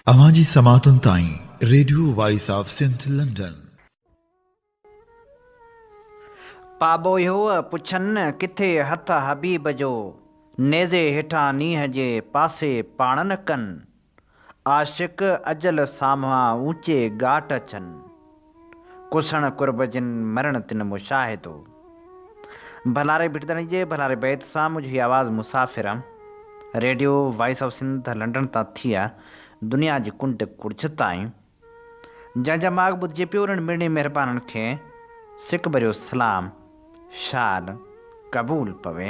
اوهان جي سماعتن تائين radio voice of Sindh London. پاٻوهيو پڇن ڪٿي هٿ حبيب جو، نيزي هيٺان نينهن جي پاسي پاڻ نه ڪن، عاشق اجل سامهان اوچي ڳاٽ اچن، ڪسڻ قرب جن مرڻ تن مشاهدو. ڀلاري ڀٽ ڌڻي جي ڀلاري بيت سان منهنجو هي آواز مسافر radio voice of Sindh London تان ٿي دنيا جي ڪنڊ ڪڙڇ تائين جنهن جا ماڳ ٻڌجي پيو انهن مڙني مهربانن کي سڪ ڀريو سلام شال قبول پوي.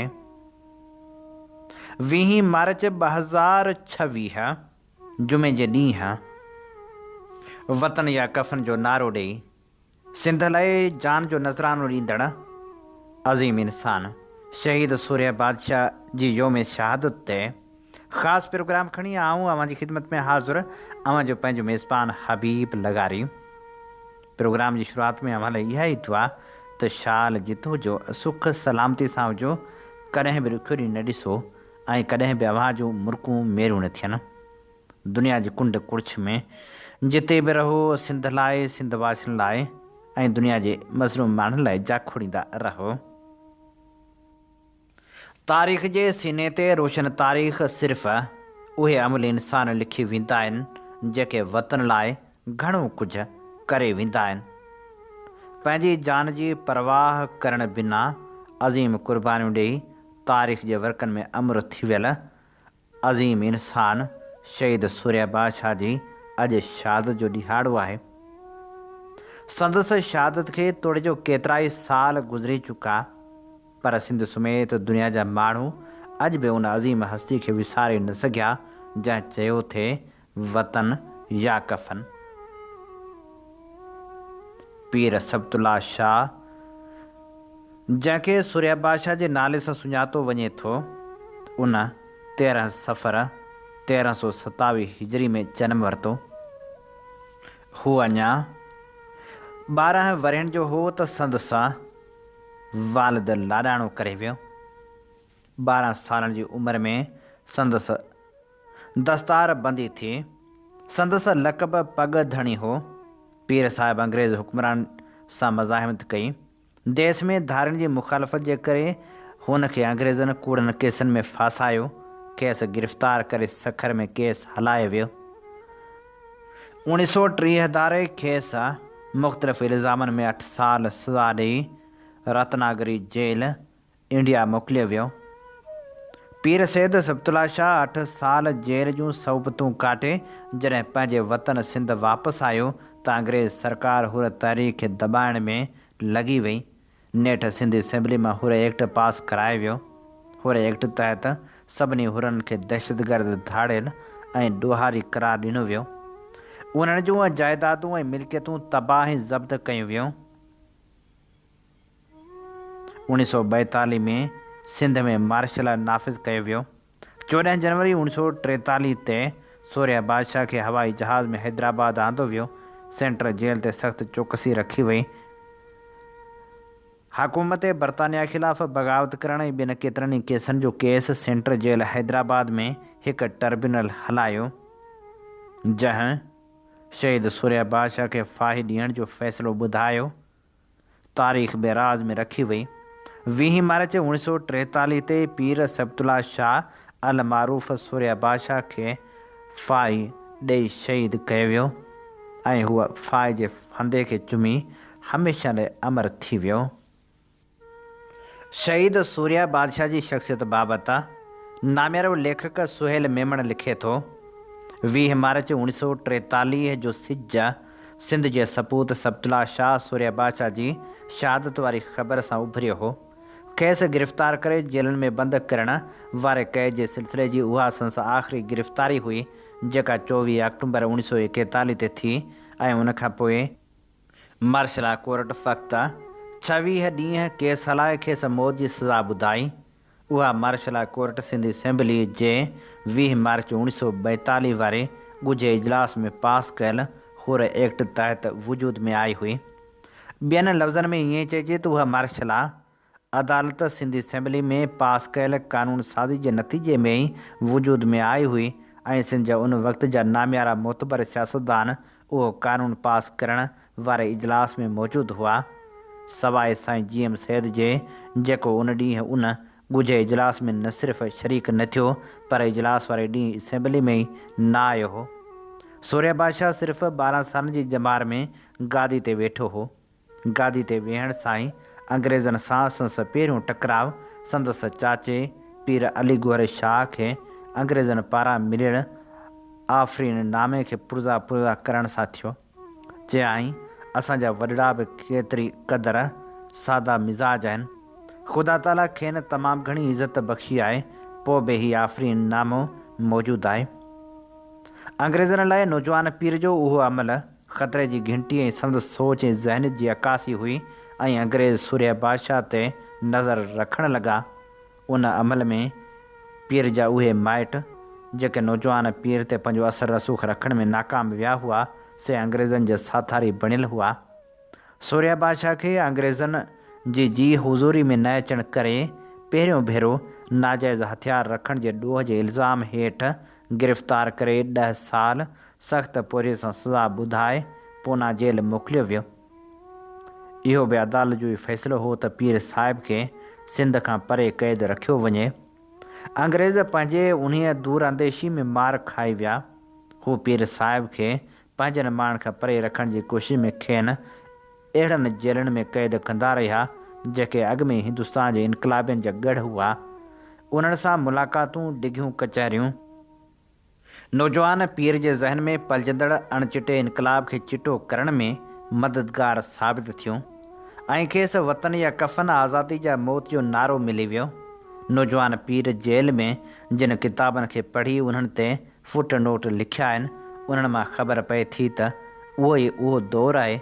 ويهين مارچ 2026 جمعي جي ڏينهن وطن يا ڪفن جو نعرو ڏئي سنڌ لاء جان جو نذرانو ڏيندڙ عظيم انسان شهيد سورهيه بادشاهه جي يوم شهادت تي خاص پروگرام کڻي آئون اوهان جي خدمت ۾ حاضر اوهان جو پنهنجو ميزبان حبيب لغاري. پروگرام جي شروعات ۾ اوهان لاء اها ئي دعا ته شال جت هجو سک سلامتي سان هجو ڪڏهن به ڏکيو ڏينهن نه ڏسو ۽ ڪڏهن به اوهان جون مرڪون ميريون نه ٿين. دنيا جي ڪنڊ ڪڙڇ ۾ جتي به رهو سنڌ لاء، سنڌ واسين لاء ۽ دنيا جي مظلوم ماڻهن لاء جاکوڙيندا رهو. تاريخ جي سيني تي روشن تاريخ صرف اهي عملي انسان لکي ويندا آهن جيڪي وطن لاء گهڻو ڪجهه ڪري ويندا آهن. پنهنجي جان جي پرواهه ڪرڻ بنا عظيم قربانيون ڏئي تاريخ جي ورقن ۾ امر ٿي ويل عظيم انسان شهيد سورهيه بادشاهه جي اڄ شهادت جو ڏهاڙو آهي. سندس شهادت کي توڙي جو ڪيترائي سال گذري چڪا پر سنڌ سميت دنيا جا ماڻهو اڄ به ان عظيم هستي کي وساري نه سگهيا جنهن چيو ٿي وطن يا ڪفن. پير سبط الله شاهه جنهن کي سورهيه بادشاهه جي نالي سان سڃاتو وڃي ٿو، ان 13 صفر 1327 هجري ۾ جنم ورتو. هو اڃا 12 ورهين جو هو ته سندس والد لاڏاڻو ڪري ويو. 12 سالن جي عمر ۾ سندس دستار بندي ٿي. سندس لقب پڳ ڌڻي هو. پير صاحب انگريز حڪمران سان مزاحمت ڪئي. ديس ۾ ڌارين جي مخالفت جي ڪري هن کي انگريزن ڪوڙن ڪيسن ۾ ڦاسايو. کيس گرفتار ڪري سکر ۾ ڪيس هلايو ويو. 1930 ڌاري کيس مختلف الزامن ۾ اٺ سال سزا ڏئي رتناگري جيل انڊيا موڪليو ويو. پير سيد سبط الله شاهه اٺ سال جيل جون صعوبتون ڪاٽي جڏهن پنهنجي وطن سنڌ واپس آيو ته انگريز سرڪار حر تحريڪ کي دٻائڻ ۾ لڳي وئي. نيٺ سنڌ اسيمبلي مان حر ايڪٽ پاس ڪرايو ويو. حر ايڪٽ تحت سڀني حرن کي دهشتگرد، ڌاڙيل ۽ ڏوهاري قرار ڏنو ويو. انهن جون جائدادون ۽ ملڪيتون تباهه ۽ ضبط ڪيون ويون. 1942 ۾ سنڌ ۾ مارشل لا نافذ ڪيو ويو. 14 جنوري 1943 تي سورهيه بادشاهه کي هوائي جهاز ۾ حيدرآباد آندو ويو. سينٽرل جيل تي سخت چوڪسي رکي وئي. حڪومت برطانيا خلاف بغاوت ڪرڻ ۽ ٻين ڪيترن ئي ڪيسن جو ڪيس سينٽرل جيل حيدرآباد ۾ هڪ ٽربيونل هلايو، جنهن شهيد سورهيه بادشاهه کي ڦاهي ڏيڻ جو فيصلو ٻڌايو. تاريخ به راز ۾ رکي وئي. ويهين مارچ 1943 تي پير سبط الله شاهه المعروف سورهيه بادشاهه کي ڦاهي ڏئي شهيد ڪيو ويو ۽ هو ڦاهي جي ڦندي کي چمي هميشه لاء امر ٿي ويو. شهيد سورهيه بادشاهه جي شخصيت بابت ناميارو ليکڪ سهيل ميمڻ لکي ٿو، 20 مارچ 1943 جو سج سنڌ جي سپوت سبط الله شاهه سورهيه بادشاهه جي شهادت واري خبر سان اڀريو هو. کيس گرفتار ڪري جيلن ۾ بند ڪرڻ واري قيد جي سلسلي جي اها سندس آخري گرفتاري هئي جيڪا 24 آڪٽومبر 1941 تي ٿي ۽ ان کان پوء مارشلا ڪورٽ فقط 26 ڏينهن ڪيس هلائي کيس موت جي سزا ٻڌائي. اها مارشلا ڪورٽ سنڌ اسيمبلي جي 20 مارچ 1942 واري ڳجهي اجلاس ۾ پاس ڪيل حر ايڪٽ تحت وجود ۾ آئي هئي. ٻين لفظن ۾ ائين چئجي ته اها مارشلا عدالت سنڌ اسيمبلي ۾ پاس ڪيل قانون سازي جي نتيجي ۾ ئي وجود ۾ آئي هئي ۽ سنڌ جا ان وقت جا ناميارا معتبر سياستدان اهو قانون پاس ڪرڻ واري اجلاس ۾ موجود هئا. سواء سائين جي ايم سيد جي جيڪو ان ڏينهن ان ڳجهي اجلاس ۾ نه صرف شريڪ نه ٿيو پر اجلاس واري ڏينهن اسيمبلي ۾ ئي نه آيو هو. سورهيه بادشاهه صرف 12 سالن جي ڄمار ۾ گادي تي ويٺو هو. گادي تي ويهڻ سان ئي انگريزن سان سندس پهريون ٽڪراء سندس چاچي پير علي گوهر شاهه کي انگريزن پاران مليل آفرين نامي کي پرزا پرزا ڪرڻ سان ٿيو. چيائين، اسان جا وڏڙا به ڪيتري قدر ساده مزاج آهن. خدا تعاليٰ کين تمام گهڻي عزت بخشي آهي، پوء به هي آفرين نامو موجود آهي. انگريزن لاء نوجوان پير جو اهو عمل خطري جي گهنٽي ۽ سندس سوچ ۽ ذهنيت جي عڪاسي هئي ۽ انگريز سورهيه بادشاهه تي نظر رکڻ لڳا. ان عمل ۾ پير جا اهي مائٽ، جيڪي نوجوان پير تي پنهنجو اثر رسوخ رکڻ ۾ ناڪام ويا هئا، سي انگريزن جا ساٿاري بڻيل هئا. سورهيه بادشاهه کي انگريزن جي جي حضوري ۾ نه اچڻ ڪري پهريون ڀيرو ناجائز هٿيار رکڻ جي ڏوهه جي الزام هيٺ گرفتار ڪري ڏهه سال سخت پورهيي سان سزا ٻڌائي پونا جيل موڪليو ويو. اهو به عدالت جو ئي فيصلو هو ته پير صاحب کي سنڌ کان پري قيد رکيو وڃي. انگريز پنهنجي انهيء دور انديشي ۾ مار کائي ويا. هو پير صاحب کي پنهنجن ماڻهن کان پري رکڻ جي ڪوشش ۾ کين اهڙن جيلن ۾ قيد ڪندا رهيا، جيڪي اڳ ۾ هندستان جي انقلابين جا ڳڙهه هئا. انهن سان ملاقاتون، ڊگهيون ڪچهريون، نوجوان پير جي ذهن ۾ پلجندڙ اڻچٽي انقلاب کي چٽو ڪرڻ ۾ مددگار ثابت ٿيون ۽ کيس وطن يا ڪفن آزادي جا موت جو نعرو ملي ويو. نوجوان پير جيل ۾ جن ڪتابن کي پڙهي انهن تي فوٽ نوٽ لکيا آهن، انهن مان خبر پئي ٿي ته اهو ئي اهو دور آهي،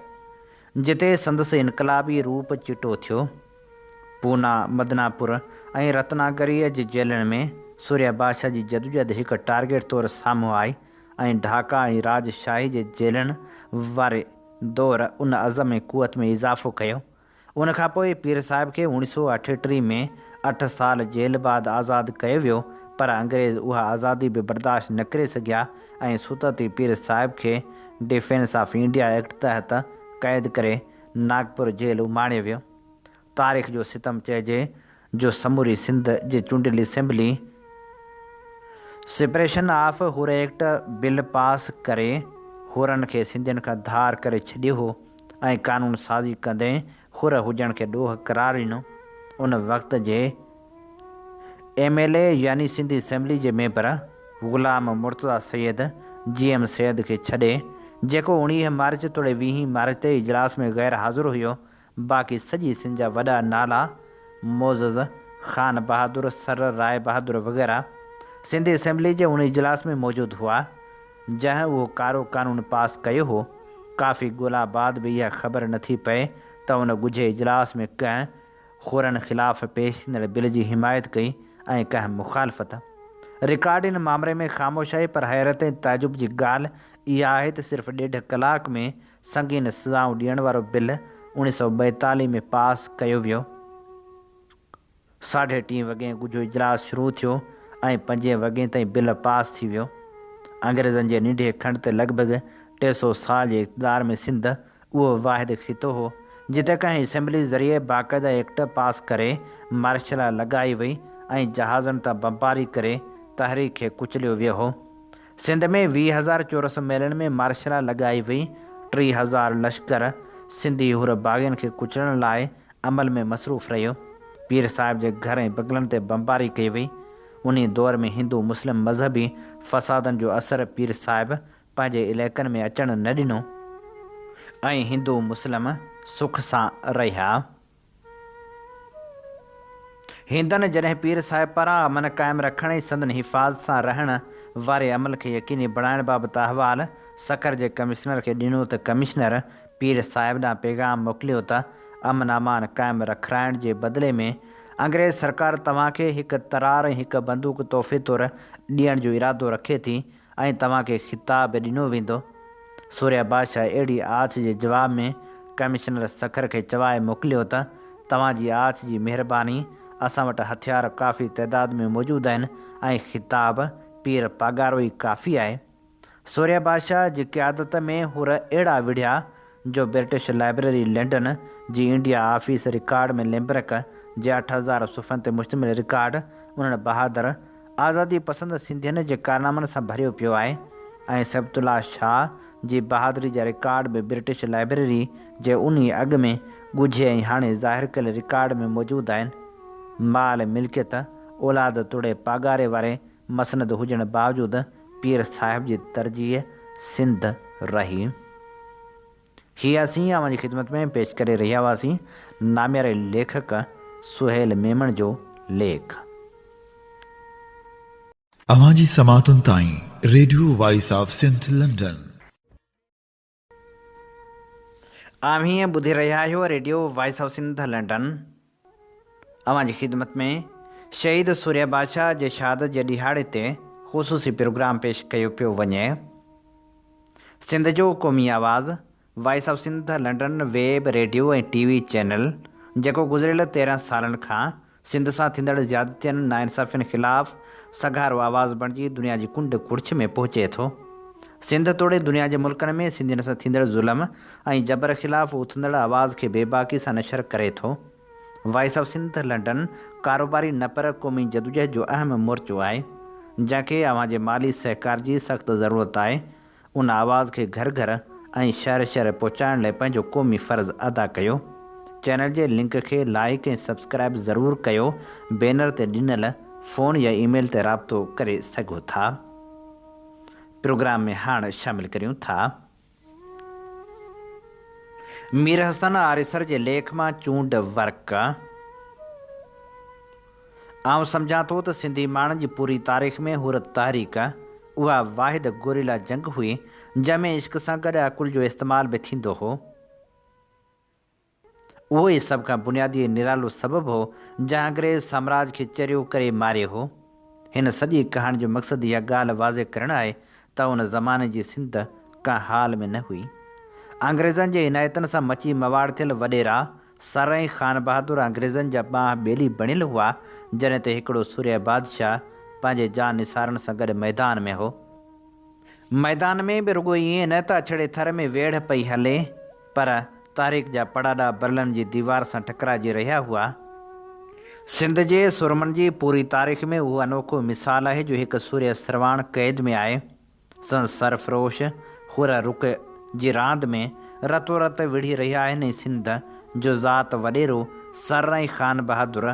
جتي سندس انقلابي روپ چٽو ٿيو. پونا، مدناپور ۽ رتناگريء جي جيلن ۾ سورهيه بادشاهه جي جدوجهد هڪ ٽارگيٽ طور سامهون آئي ۽ ڍاڪا ۽ راج شاهي جي جيلن واري دور ان عزم ۽ قوت ۾ اضافو ڪيو. ان کان پوء پير صاحب کي اوڻيھ سو اٺيٽري ۾ اٺ سال جيل بعد آزاد ڪيو ويو پر انگريز اها آزادي به برداشت نه ڪري سگهيا ۽ ستت ئي پير صاحب کي ڊفينس آف انڊيا ايڪٽ تحت قيد ڪري ناگپور جيل اماڻيو ويو. تاريخ جو ستم چئجي جو سموري سنڌ جي چونڊيل assembly separation of Hor act bill pass ڪري حرن کي سنڌين کان ڌار ڪري ڇڏيو هو ۽ قانون سازي ڪندي حر هجڻ کي ڏوهه قرار ڏنو. ان وقت جي ايم ايل اي يعني سنڌ اسيمبلي جي ميمبر غلام مرتضيٰ سيد جي ايم سيد کي ڇڏي جيڪو اوڻيهه مارچ توڙي ويهين مارچ تي اجلاس ۾ غير حاضر هيو باقي سڄي سنڌ جا وڏا نالا معزز خان بهادر، سر راء بهادر وغيره سنڌ اسيمبلي جي ان اجلاس ۾ موجود هئا، جنهن اهو ڪارو قانون پاس ڪيو هو. ڪافي ڳولا بعد به اها خبر نه ٿي پئي ته ان ڳجهي اجلاس ۾ ڪنهن حرن خلاف پيش ٿيندڙ بل جي حمايت ڪئي ۽ ڪنهن مخالفت. رڪارڊ ان مامري ۾ خاموش آهي پر حيرت ۽ تعجب جي ڳالهه اها آهي ته صرف ڏيڍ ڪلاڪ ۾ سنگين سزائون ڏيڻ وارو بل اوڻيھ سؤ ٻائيتاليھ ۾ پاس ڪيو ويو. ساڍي ٽين وڳين ڳجهو اجلاس شروع ٿيو ۽ پنجين وڳين تائين بل پاس ٿي ويو. انگريزن جي ننڍي کنڊ تي لڳ ڀڳ 300 سال جي اقتدار ۾ سنڌ اهو واحد خطو هو، جتي ڪنهن اسيمبلي ذريعي باقاعده ايڪٽ پاس ڪري مارشلا لڳائي وئي ۽ جهازن تان بمباري ڪري تحريڪ کي ڪچليو ويو هو. سنڌ ۾ 20 هزار چورس ميلن ۾ مارشلا لڳائي وئي، 3000 لشڪر سنڌي حر باغين کي ڪچلڻ لاء عمل ۾ مصروف رهيو. پير صاحب جي گهر ۽ بنگلن تي بمباري ڪئي وئي. انهي دور ۾ هندو مسلم مذهبي فسادن جو اثر پير صاحب پنهنجي علائقن ۾ اچڻ نه ڏنو ۽ هندو مسلم سک سان رهيا. هندن جڏهن پير صاحب پاران امن قائم رکڻ ۽ سندن حفاظت سان رهڻ واري عمل کي يقيني بڻائڻ بابت احوال سکر جي ڪمشنر کي ڏنو ته ڪمشنر پير صاحب ڏانهن پيغام موڪليو ته امن امان قائم رکرائڻ جي بدلي ۾ انگريز سرڪار توهان کي هڪ ترار ۽ هڪ بندوق تحفي طور ڏيڻ جو ارادو رکي ٿي ۽ توهان کي خطاب به ڏنو ويندو. سورهيه بادشاهه اهڙي آڇ جي جواب ۾ ڪمشنر سکر کي چوائي موڪليو ته، توهان جي آڇ جي مهرباني، اسان وٽ هٿيار ڪافي تعداد ۾ موجود آهن ۽ خطاب پير پاڳارو ئي ڪافي آهي. سورهيه بادشاهه جي قيادت ۾ حر اهڙا وڙهيا جو برٽش لائبريري لنڊن جي انڊيا آفيس رڪارڊ ۾ لئمبرڪ جي 8000 صفحن تي مشتمل رڪارڊ انهن بهادر آزادي پسند سنڌين جي ڪارنامن سان ڀريو پيو آهي ۽ سبط الله شاهه جي بهادري جا رڪارڊ به برٽش لائبريري جي انهي اڳ ۾ ڳجهي ۽ هاڻي ظاهر ڪيل رڪارڊ ۾ موجود آهن. مال ملڪيت، اولاد توڙي پاڳاري واري مسند هجڻ باوجود پير صاحب جي ترجيح سنڌ رهي. هي اسين اوهان جي خدمت ۾ پيش ڪري رهيا هئاسين نامياري ليکڪ سهيل ميمڻ جو ليک. اوهان جي سماعتن تائين radio voice of Sindh London. اوهين ٻڌي رهيا آهيو radio voice of Sindh London. اوهان جي خدمت ۾ شهيد سورهيه بادشاهه جي شهادت جي ڏهاڙي تي خصوصي پروگرام پيش ڪيو پيو وڃي. سنڌ جو قومي آواز voice of Sindh London web radio ۽ T V channel جيڪو گذريل 13 سالن کان سنڌ سان ٿيندڙ زيادتين، ناانصافين خلاف سگهارو آواز بڻجي دنيا جي ڪنڊ ڪڙڇ ۾ پهچي ٿو. سنڌ توڙي دنيا جي ملڪن ۾ سنڌين سان ٿيندڙ ظلم ۽ جبر خلاف اٿندڙ آواز کي بيباڪي سان نشر ڪري ٿو. وائس آف سنڌ لنڊن ڪاروباري نه پر قومي جدوجهد جو اهم مورچو آهي، جنهن کي اوهان جي مالي سهڪار جي سخت ضرورت آهي. ان آواز کي گهر گهر ۽ شهر شهر پهچائڻ لاء پنهنجو قومي فرض ادا ڪيو. چينل جي لنڪ کي لائيڪ ۽ سبسڪرائيب ضرور ڪيو بينر تي ڏنل فون يا اي ميل تي رابطو ڪري سگهو ٿا. پروگرام ۾ هاڻ شامل ڪريون ٿا. مير حسن آريسر جي ليک مان چونڊ ورق. آئون سمجهان ٿو ته سنڌي ماڻهن جي پوري تاريخ ۾ حر تحريڪ اها واحد گوريلا جنگ هئي، جنهن ۾ عشق سان گڏ عقل جو استعمال به ٿيندو هو. اهو ئي سڀ کان بنيادي ۽ نرالو سبب هو، جنهن انگريز سامراج کي چريو ڪري ماريو هو. هن سڄي ڪهاڻي جو مقصد اها ڳالهه واضح ڪرڻ آهي ته ان زماني جي سنڌ ڪنهن حال ۾ نه هئي. انگريزن جي عنايتن سان مچي مواڙ ٿيل وڏيرا سر ۽ خانبهادر انگريزن جا ٻانهن ٻيلي بڻيل هئا، جڏهن ته هڪڙو سورهيه بادشاهه پنهنجي جان نثارن سان گڏ ميدان ۾ هو. ميدان ۾ به رڳو ائين نه ته اڇڙي ٿر ۾ ويڙهه پئي هلي، پر تحريڪ جا پڙاڏا برلن جي ديوار سان ٽڪرائجي رهيا هئا. سنڌ جي سورمن جي پوري تاريخ ۾ اهو انوکو مثال آهي جو هڪ سورهيه سرواڻ قيد ۾ آهي، سن سرفروش حر رڪ جي راند ۾ رتو رت وڙهي رهيا آهن ۽ سنڌ جو ذات وڏيرو سر ۽ خان بهادر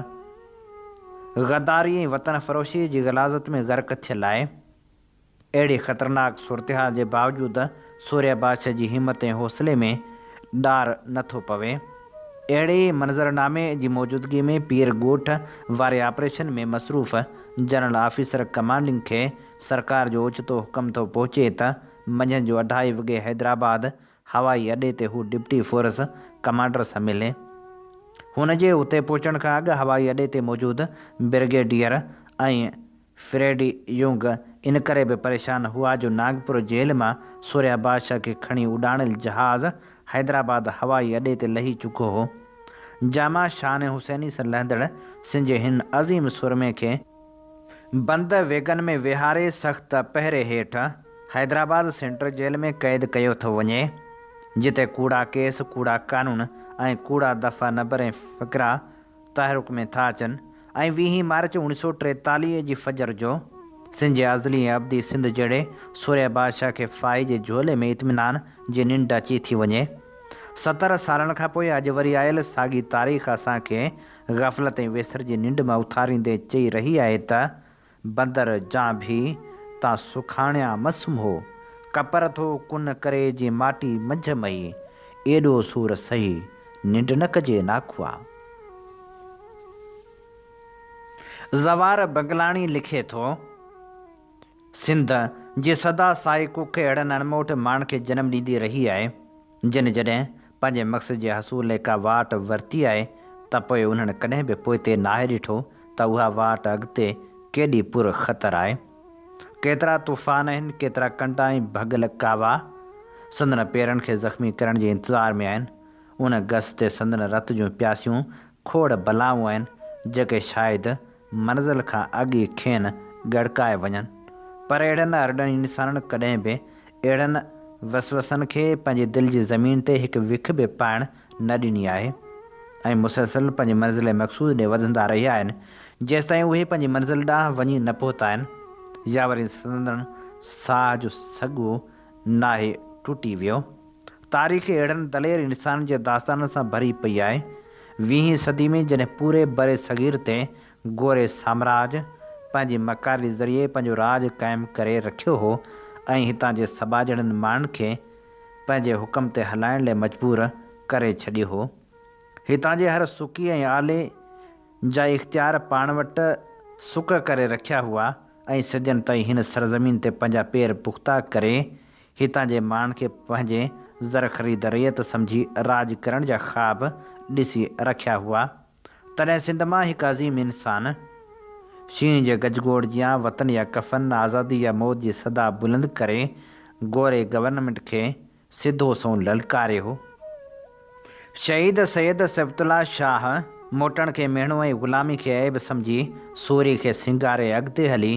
غداري ۽ وطن فروشي جي غلاظت ۾ غرق ٿيل آهي. اهڙي خطرناڪ صورتحال جي باوجود سورهيه بادشاهه جي همت ۽ حوصلي ۾ ڏار نه ٿو پوي. اهڙي منظرنامي جي موجودگي ۾ پير ڳوٺ واري آپريشن ۾ مصروف جنرل آفيسر ڪمانڊنگ کي سرڪار جو اوچتو حڪم ٿو پهچي ته منجهند جو اڍائي وڳي حيدرآباد هوائي اڏي تي هو ڊپٽي فورس ڪمانڊر سان ملي. هن جي اتي پهچڻ کان اڳ هوائي اڏي تي موجود برگيڊيئر ۽ فريڊي يونگ ان ڪري به پريشان هئا جو ناگپور جيل مان سورهيه بادشاهه کي کڻي اڏاڻل جهاز حيدرآباد هوائي اڏي تي لهي چڪو هو. جامع شان حسيني سان لهندڙ سنڌ جي هن عظيم سورمي کي بند ويگن ۾ ويهاري سخت پهري هيٺ حيدرآباد سينٽر جيل ۾ قيد ڪيو ٿو وڃي، جتي ڪوڙا ڪيس، ڪوڙا قانون ۽ ڪوڙا دفعا نمبر ۽ فقرا تحرڪ ۾ ٿا اچن ۽ ويهين مارچ اوڻيھ سؤ ٽيتاليھ جي فجر جو سنڌ جي ازلي ۽ ابدي سنڌ جهڙي سورهيه بادشاهه کي ڦاهي جي جهولي ۾ اطمينان جي ننڊ اچي ٿي وڃي. 70 سالن کان پوء اڄ وري آيل ساڳي تاريخ اسان کي غفلت ۽ ويسر جي ننڊ مان اٿاريندي چئي رهي آهي ته بندر جان ڀي تان سکاڻيا م سمهو، ڪپر ٿو ڪن ڪري جي ماٽي منجهه مئي، ايڏو سور سهي ننڊ نه ڪجي ناکئا. زوار بنگلاڻي لکي ٿو، سنڌ جي سدا سائي ڪک اهڙن اڻموٺ ماڻهن کي جنم ڏيندي رهي آهي، جن جڏهن پنهنجي مقصد جي حصول لاء ڪا واٽ ورتي آهي ته پوء انهن ڪڏهن به پوئتي ناهي ڏٺو ته اها واٽ اڳتي ڪيڏي پر خطر آهي. ڪيترا طوفان آهن، ڪيترا ڪنڊا ۽ ڀڳل ڪاوا سندن پيرن کي زخمي ڪرڻ جي انتظار ۾ آهن. ان گس تي سندن رت جون پياسيون کوڙ بلائون آهن، جيڪي شايد منزل کان اڳ ئي کين ڳڙڪائي وڃن. پر اهڙن ارڏن انسانن ڪڏهن به اهڙن وسوسن کي پنهنجي دل جي زمين تي هڪ وک به پائڻ نه ڏني آهي ۽ مسلسل پنهنجي منزل مقصود ڏي وڌندا رهيا آهن، جيستائين اهي پنهنجي منزل ڏانهن وڃي نه پهتا آهن يا وري سندن ساهه جو سڳو ناهي ٽٽي ويو. تاريخ اهڙن دلير انسانن جي داستانن سان ڀري پئي آهي. ويهين صدي ۾ جڏهن پوري برصغير تي گوري سامراج پنهنجي مڪاري ذريعي پنهنجو راڄ قائم ڪري رکيو هو ۽ هتان جي سٻاجهڙن ماڻهن کي پنهنجي حڪم تي هلائڻ لئه مجبور ڪري ڇڏيو هو. هتان جي هر سڪي ۽ آلي جا اختيار پاڻ وٽ سڪ ڪري رکيا هئا ۽ صدين تائين هن سرزمين تي پنهنجا پير پختا ڪري هتان جي ماڻهن کي پنهنجي زرخريد رعيت سمجهي راڄ ڪرڻ جا خواب ڏسي رکيا هئا. تڏهن سنڌ مان هڪ عظيم انسان، شينهن جي گجگوڙ جيان وطن يا ڪفن، آزادي يا موت جي صدا بلند ڪري گوري گورنمينٽ کي سڌو سنئون للڪاريو هو. شهيد سيد صبغت الله شاهه موٽڻ کي مهڻو ۽ غلامي کي عيب سمجهي سوري کي سينگاري اڳتي هلي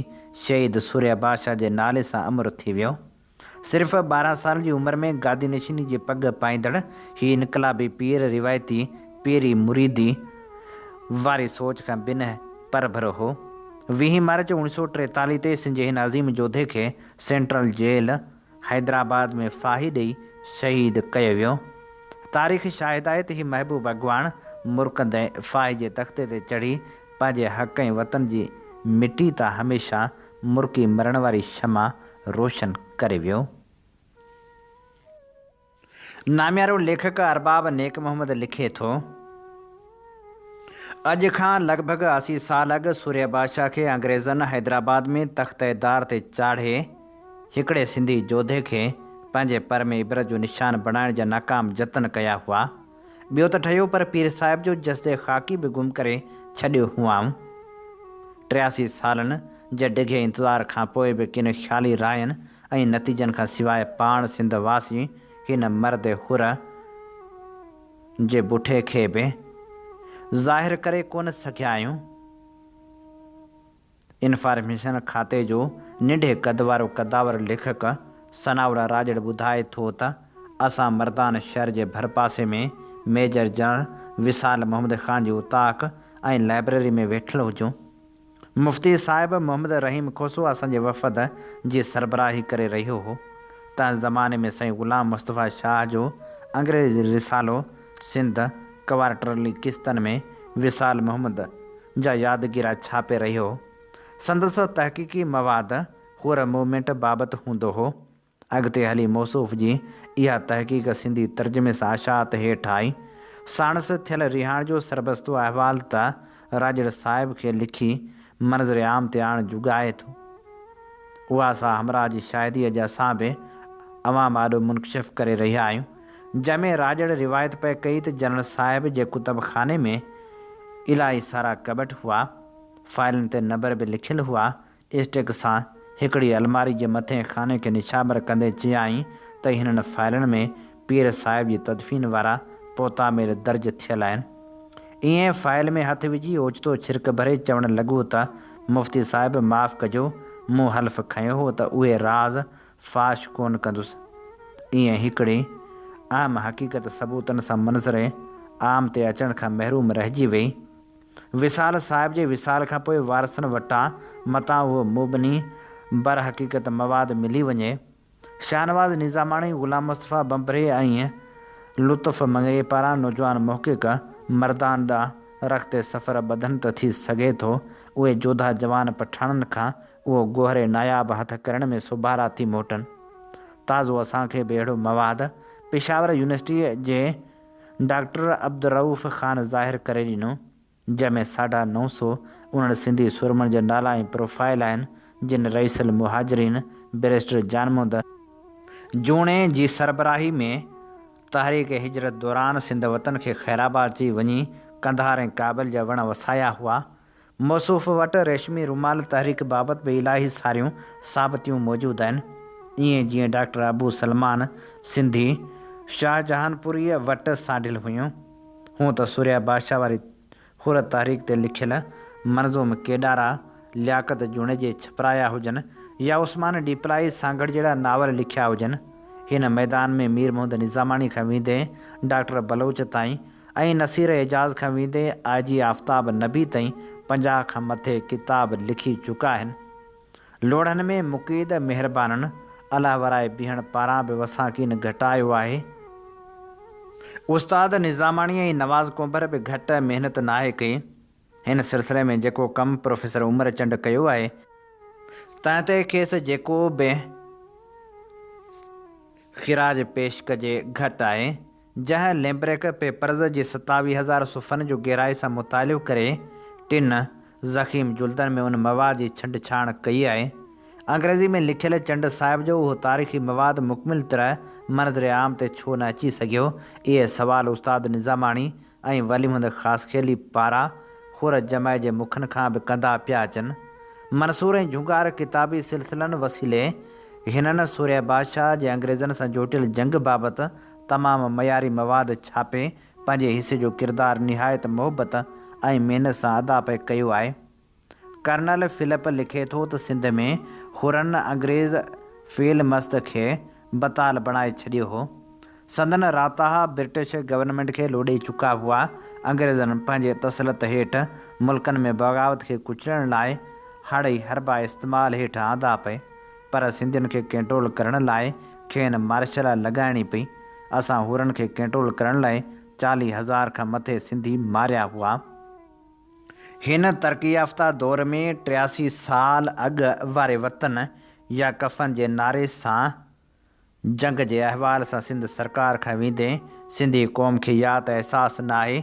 شهيد سورهيه بادشاهه جي نالي سان امر ٿي ويو. صرف 12 سالن جي عمر ۾ گادي نشيني جي پڳ پائيندڙ هي انقلابي پير روايتي پيري مريدي واري سوچ کان بنهه پرڀرو هو. ويهين مارچ اوڻيهه سؤ ٽيتاليهه تي سنڌ جي هن عظيم جوڌي کي سينٽرل جيل حيدرآباد ۾ ڦاهي ڏئي شهيد ڪيو ويو. تاريخ شاهد آهي ته هي محبوب اڳواڻ مرڪندي ڦاهي جي تختي تي چڙهي پنهنجي حق ۽ وطن جي مٽي تان هميشه مرڪي مرڻ واري شمع روشن ڪري ويو. ناميارو ليکڪ ارباب نيڪ محمد لکي ٿو. اڄ کان لڳ ڀڳ 80 سال اڳ سورهيه بادشاهه کي انگريزن حيدرآباد ۾ تخته دار تي چاڙهي هڪڙي سنڌي جوڌي کي پنهنجي پر ۾ عبرت جو نشان بڻائڻ جا ناڪام جتن ڪيا هئا. ٻيو ته ٺهيو پر پير صاحب جو جسد خاڪي به گم ڪري ڇڏيو هئائون. 83 سالن جي ڊگهي انتظار کان پوء به ڪن خيالي راين ۽ نتيجن کان سواء پاڻ سنڌ واسي هن مرد حر جي بٺي کي به ظاهر ڪري ڪونه سگهيا آهيون. انفارميشن کاتي جو ننڍي قد وارو قداور ليکڪ ثناء الله راڄڙ ٻڌائي ٿو ته اسان مردان شهر جي ڀرپاسي ۾ ميجر جنرل وصال محمد خان جي اوطاق ۽ لائبريري ۾ ويٺل هجون. مفتي صاحب محمد رحيم کوسو اسان جي وفد جي سربراهي ڪري رهيو هو. تنهن زماني ۾ سائين غلام مصطفيٰ شاهه جو انگريزي رسالو سنڌ ڪوارٽرلي قسطن ۾ وصال محمد جا يادگيرا ڇاپي رهيو هو. سندس تحقيقي مواد حر موومينٽ بابت هوندو هو. اڳتي هلي موصوف جي اها تحقيق سنڌي ترجمي سان اشاعت هيٺ آئي. ساڻس ٿيل رهاڻ جو سربستو احوال ته راڄڙ صاحب کي لکي منظر عام تي آڻڻ جوڳائي ٿو. اها سا همراهه جي شاهدي اڄ اسان به عوام آڏو منڪشف ڪري رهيا آهيون. جنهن ۾ راڄڙ روايت پئي ڪئي ته جنرل صاحب جي ڪتب خاني ۾ الاهي سارا ڪٻٽ هئا. فائلن تي نمبر به لکيل هئا. اسٽڪ سان هڪڙي الماري جي مٿئين خاني کي نشانبر ڪندي چيائين ته هنن فائلن ۾ پير صاحب جي تدفين وارا پوتا ميل درج ٿيل آهن. ائين فائل ۾ هٿ وجهي اوچتو ڇرڪ ڀري چوڻ لڳو ته مفتي صاحب معاف ڪجو مون حلف کنيو هو ته اهي راز فاش ڪونه ڪندس. ائين هڪڙي اهم حقيقت ثبوتن سان منظر عام تي اچڻ کان محروم رهجي وئي. وصال صاحب جي وصال کان پوء وارثن وٽان متان اهو مبني برحقيقت مواد ملي وڃي. شاهنواز نظاماڻي، غلام مصطفيٰ ڀنڀري ۽ لطف مڱريي پاران نوجوان محقق مردان ڏانهن رخت سفر ٻڌن ته ٿي سگهي ٿو اهي جوڌا جوان پٺاڻن کان اهو گوهر ناياب هٿ ڪرڻ ۾ سوڀارا ٿي موٽن. تازو اسان کي به اهڙو مواد پشاور يونيورسٽيء جي ڊاڪٽر عبدالرئوف خان ظاهر ڪري ڏنو، جنهن ۾ 950 انهن سنڌي سورمن جا نالا ۽ پروفائيل آهن، جن رئيس المهاجرين بئريسٽر جان محمد جوڻي جي سربراهي ۾ تحريڪ هجرت دوران سنڌ وطن کي خيرآباد چئي وڃي قنڌار ۽ ڪابل جا وڻ وسايا هئا. موصوف وٽ ريشمي رومال تحريڪ بابت به الاهي ساريون ثابتيون موجود آهن. ائين جيئن ڊاڪٽر ابو سلمان سنڌي شاهجهانپوريء وٽ سانڍيل هيون. هونء ته سورهيه بادشاهه واري حر تحريڪ تي لکيل منظوم ڪيڏارا لياقت جوڻيجي ڇپرايا هجن يا عثمان ڏيپلائي سانگهڙ جهڙا ناول لکيا هجن. هن ميدان ۾ مير محمد نظاماڻي کان ويندي ڊاڪٽر بلوچ تائين ۽ نصير اعجاز کان ويندي آء جي آفتاب نبي تائين 50 کان مٿي ڪتاب لکي چڪا آهن. لوڙهن ۾ مقيد مهربانن الله ورائي بيهڻ پاران به وسان ڪين گهٽايو آهي. استاد نظاماڻي ۽ نواز ڪنڀر به گهٽ محنت ناهي ڪئي. هن سلسلي ۾ جيڪو ڪم پروفيسر عمر چنڊ ڪيو آهي، تنهن تي کيس جيڪو به خراج پيش ڪجي گهٽ آهي. جنهن ليمبرڪ پيپرز جي 27 هزار صفحن جو گهرائي سان مطالعو ڪري ٽن ضخيم جلدن ۾ ان مواد جي ڇنڊ ڇاڻ ڪئي آهي. انگريزي ۾ لکيل چنڊ صاحب جو اهو تاريخي مواد مڪمل طرح منظر عام تي ڇو نه اچي سگهيو، اهي سوال استاد نظاماڻي ۽ ولي محمد خاصخيلي پارا حر جمع جي مکن کان به ڪندا پيا اچن. منصور ۽ جهونگار ڪتابي سلسلن وسيلي هنن سورهيه بادشاهه جي انگريزن سان جوٽيل جنگ بابت تمام معياري مواد ڇاپي پنهنجي حصي جو ڪردار نهايت محبت ۽ محنت سان ادا پئي ڪيو آهي. ڪرنل فلپ لکي ٿو ته سنڌ ۾ حرن انگريز فيل مست کي بتال بڻائي ڇڏيو هو. سندن راتاها برٽش گورنمينٽ کي لوڏي چڪا هئا. انگريزن پنهنجي تسلط هيٺ ملڪن ۾ بغاوت کي ڪچلڻ لاء هڙئي حربا استعمال هيٺ آندا پئي، پر سنڌين کي ڪنٽرول ڪرڻ لاء کين مارشلا لڳائڻي پئي. اسان حرن کي ڪنٽرول ڪرڻ لاء 40 هزار کان مٿي سنڌي ماريا هئا. هن ترقي يافته دور ۾ 83 سال اڳ واري وطن يا ڪفن جي نعري سان جنگ جي احوال سان سنڌ سرڪار کان ويندي سنڌي قوم کي يا ته احساس ناهي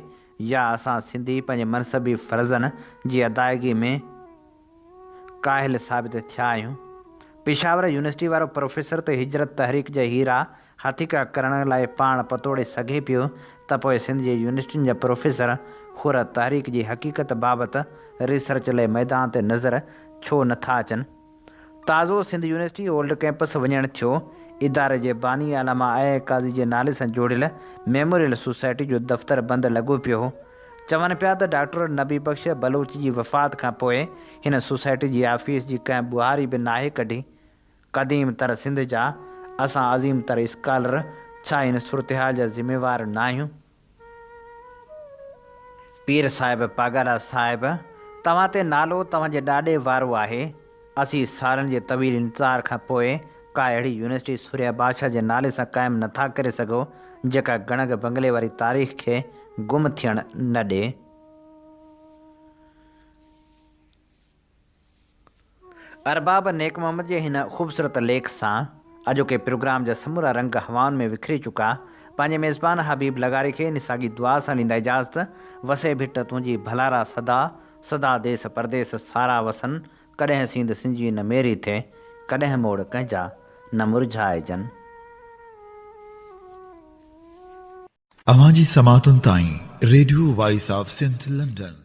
يا اسان سنڌي پنهنجي منصبي فرضن جي ادائگي ۾ ڪاهل ثابت ٿيا آهيون. پشاور يونيورسٽي وارو پروفيسر ته هجرت تحريڪ جا هيرا هٿيڪا ڪرڻ لاء پاڻ پتوڙي سگهي پيو ته پوء سنڌ جي يونيورسٽين جا پروفيسر حر تحريڪ جي حقيقت بابت ريسرچ لئه ميدان تي نظر ڇو نه ٿا اچن؟ تازو سنڌ يونيورسٽي اولڊ ڪئمپس وڃڻ ٿيو، اداري جي باني علامه آء آء قاضي جي نالي سان جوڙيل ميموريل سوسائٽي جو دفتر بند لڳو پيو هو. چون پيا ته ڊاڪٽر نبي بخش بلوچ جي وفات کان پوء هن سوسائٽي جي آفيس جي ڪنهن ٻهاري به ناهي ڪڍي. قديم تر سنڌ جا اسان عظيم تر اسڪالر ڇا هن صورتحال جا ذميوار ناهيون؟ پير صاحب پاڳارا صاحب توهان تي نالو توهان جي ڏاڏي وارو آهي. 80 سالن جي طويل انتظار کان پوء ڪا اهڙي يونيورسٽي سورهيه بادشاهه جي نالي سان قائم نه ٿا ڪري سگهو جيڪا گڻگ بنگلي واري تاريخ کي گم ٿيڻ نه ڏي. ارباب نيڪ محمد جي هن خوبصورت ليک سان اڄوڪي پروگرام جا سمورا رنگ هوائن ۾ وکري چڪا. پنهنجي ميزبان حبيب لغاري کي ان ساڳي دعا سان ڏيندا اجازت، وسي ڀٽ تنهنجي ڀلارا سدا، سدا ديس پرديس سارا وسن، ڪڏهن سينڌ سنجي نه ميري ٿئي، ڪڏهن موڙ ڪنهن جا نه مرجهائجن. اوهان جي سماعتن تائين radio voice of Sindh London.